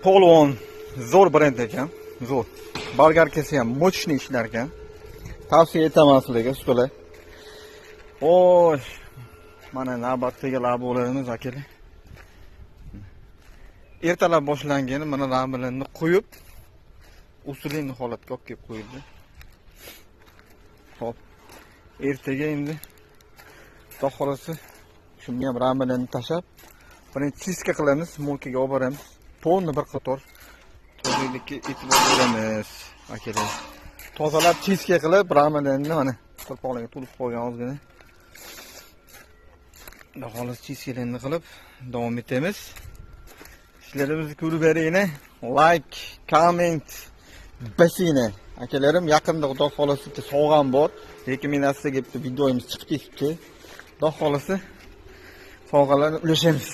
Polvon zo'r brend ekan, zo'r. Болгарка si ham мощный ishlar ekan. Tavsiya etaman sizlarga, ustalar. Xo'sh, mana navbatdagi labolarimiz, akalar. Ertalab boshlangan, mana ramalarni qo'yib, usuliy holatga olib kelib qo'yildi. Xo'p. Ertaga endi Xudo xolasa shunga ham ramalarni tashlab, birinchi чистка qilamiz, мойка ga olib boramiz. Polni bir qator tozalikka e'tibor beramiz, akalar. Tozalab, чистка qilib, ramalarni, mana turpoqlarga to'lib qolgan ozgina. Xudo xolasa чистка larni qilib davom etamiz. Ishlarimizni ko'rib beringlar. Like, comment basinglar. Akalarim, yaqinda Xudo xolasa bitta sovg'am bor. Lekin men sizlarga bitta videomiz chiqib ketibdi. Xudo xolasa sovg'alarni ulashamiz.